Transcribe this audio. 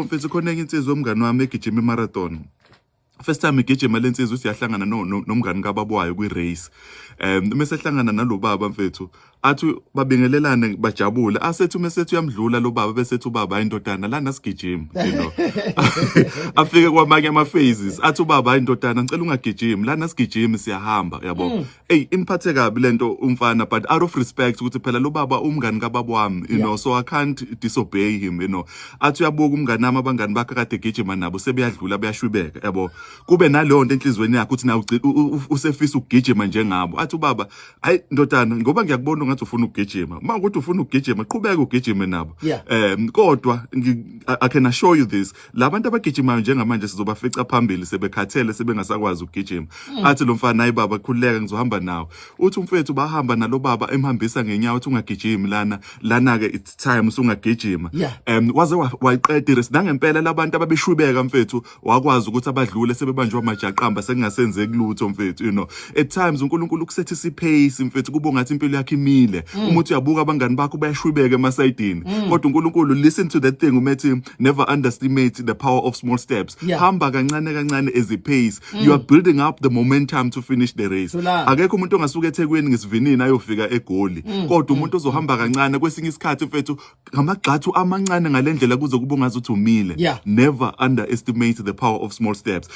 Mfethu, khona enye insizwa, umngani wami, egijima i-marathon. First time igijima lensizwa, uthi yahlangana nomngani kababa wayo kwi-race. Mase ehlangana nalo baba, mfethu, athi babingelelane, bajabule. Asethi uma sethi uyamdlula lo baba, bese ethi ubaba, "Hayi ndodana, lana sigijimi." Afike kwamanye ama-phases, athi ubaba, "Hayi ndodana, ngicela ungagijimi lana, sigijimi, siyahamba," yabo. Ey, imphathe kabi lento umfana, but out of respect ukuthi phela lo baba umngani kababa wami, so I can't disobey him. Athi uyabuka umngani nami, abangani bakhe kade egijima nabo sebeyadlula, bayashwibeka, yabo. Kube naleyo nto enhliziyweni yakhe ukuthi nawe usefisa ukugijima njengabo. Athi ubaba, "Hayi ndodana, ngoba ngiyakubona ngathi ufuna ukugijima, uma ukuthi ufuna ukugijima, qhubeka ugijime nabo." Kodwa I can assure you this, labantu abagijimayo njengamanje sizobafica phambili sebekhathele, sebengasakwazi ukugijima. Athi lo mfana, "Hayi baba, khululeka, ngizohamba nawe." Uthi umfethu bahamba nalo baba, emhambisa ngenyawo, uthi, "Ungagijimi lana, lana ke it's time usungagijima." Waze wayiqeda i-race nangempela. Labantu ababeshwibeka, mfethu, wakwazi ukuthi abadlule sebebanjwe amajaqamba, sekungasenzeki lutho, mfethu. At times uNkulunkulu ukusethisa i-pace, mfethu, kube ngathi impilo yakhe imile. Uma uthi uyabuka, abangani bakho bayashwibeka emasayidini, kodwa uNkulunkulu, listen to that thing umethi, never underestimate the power of small steps. Hamba kancane kancane as a pace, you are building up the momentum to finish the race. Thulani. Akekho umuntu ongasuka eThekwini ngesivinini ayofika eGoli, kodwa umuntu ozohamba kancane kwesinye isikhathi, mfethu, ngamagxathu amancane ngalendlela, kuze kube ungathi umile. Never underestimate the power of small steps.